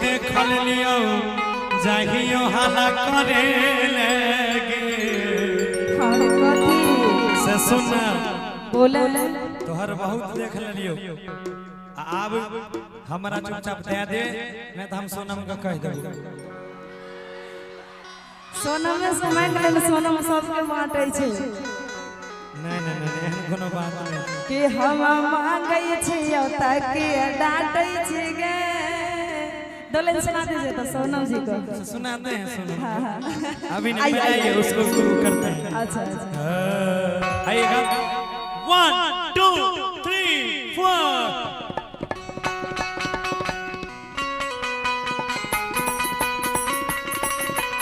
देखल लियो जाहियो हाला करे लगे। और कथी से सुन बोला। तोहर बहुत देख लियो, आब हमरा चुपचाप दे दे, नहीं तो हम सोनम के कह देबो। सोनम में समय लेल सोनम सबके बांटै छै। नहीं नहीं नहीं, एहन कोनो बात नहीं कि हम मांगै छियौ ताकि डांटै छी गे। दोलन सुना दीजिए तो सोनम जी को सुनाते हैं। सोनम हाँ हाँ अभी नहीं आइए, उसको शुरू करते हैं। अच्छा अच्छा आइएगा। 1 2 3 4।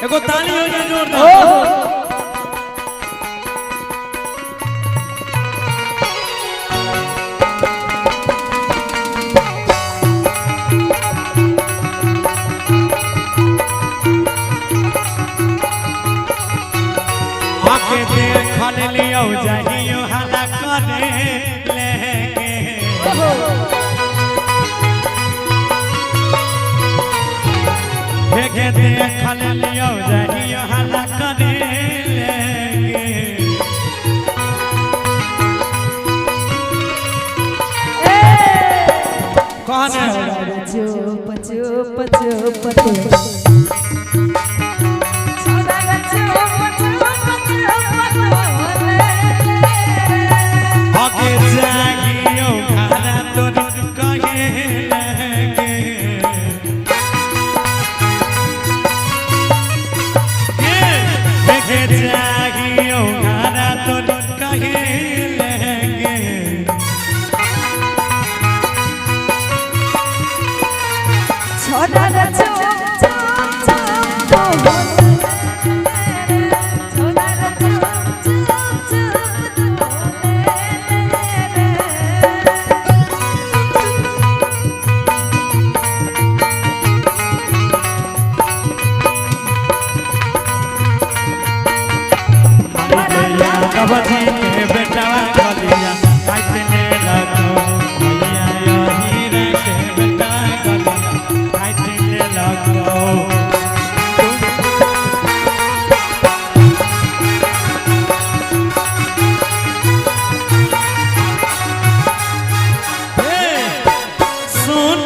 एगो ताली हो जाए जोरदार। आके देखल लियो जाहियो हाला करे लेके। हे देखल लियो जाहियो हाला करे लेके। कौन है? चुप चुप चुप चुप आके जागियो खाना तोर कहे लगे। हे जागियो खाना तोर कहे लगे। छोड़ा रे चुप चुप चुप छोड़ा रे चुप चुप चुप कबजी के बेटा गलिया काटने लगो। भैया यही रे के बेटा गलिया काटने लगो। सुन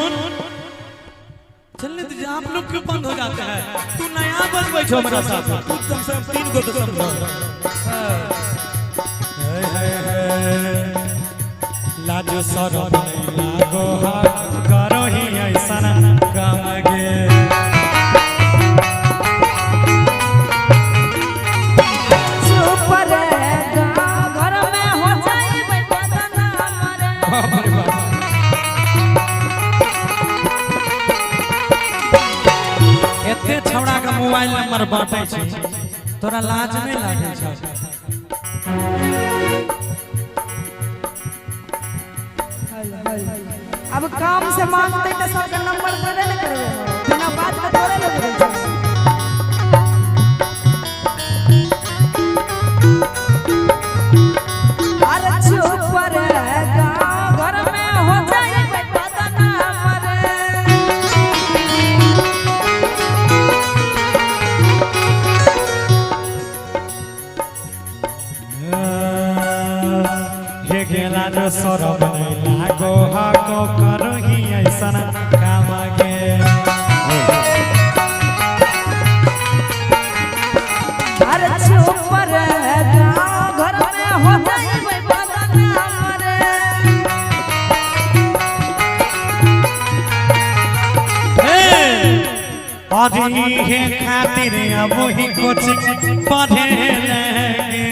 चलने दीजिए, आप लोग क्यों बंद हो जाते हैं? तू नया बजबै छो हमारा साथ, तू कम से कम 3 गो तो समझो। लाजो शरम नहीं लागो हा करो ही ऐसा काम गे। चुप रे गाँव घर में हो जाई बदनाम रे। बाप रे बाप। एते छौड़ा के मोबाइल नंबर बांटै छै, तोरा लाज नहीं लागै छौ? अब काम से मांगते तो सबके नंबर देबे न करबे, बिना बात के थोड़े न देबे। अरे चुप रे गाँव घर में हो जाए बदनाम रे। हे गेला जो शरम नहीं लागो हाको करो ही ऐसा काम गे। अरे चुप रे गाँव घर में हो जाए बदनाम रे। अरे हे खातिर अब ही कुछ पढ़े लगे।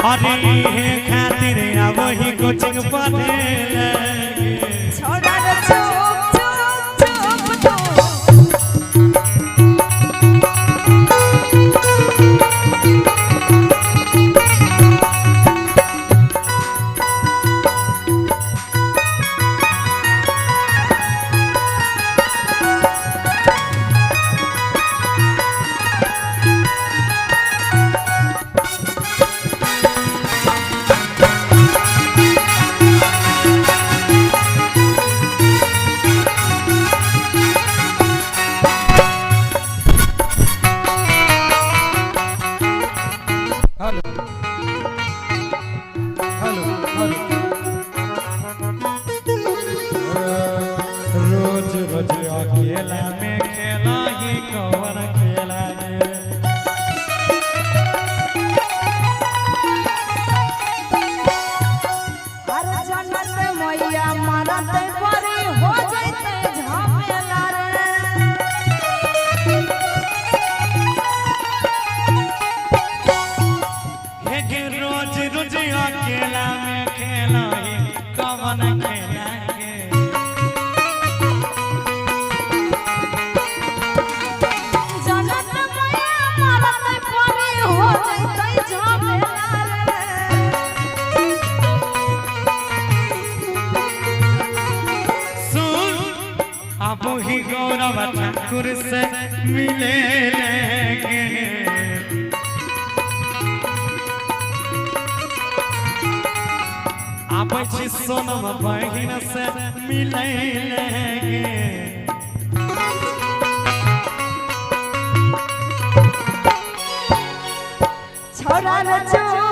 अरे हे खातिर अब ही कोचिंग पढ़े लगे। छोड़ा रे चुप चुप चुप चुप जनत मैया मारत परी हो जैते झमेला रे। हे गे रोज रोज अकेला में खेला ही कवन खेला गे। जनत मैया मारत परी हो जैते झमेला रे। सुन अब ही गौरव ठाकुर से मिले लेंगे। आबै छी सोनम बहिन से मिले लेंगे। छोरा रे चुप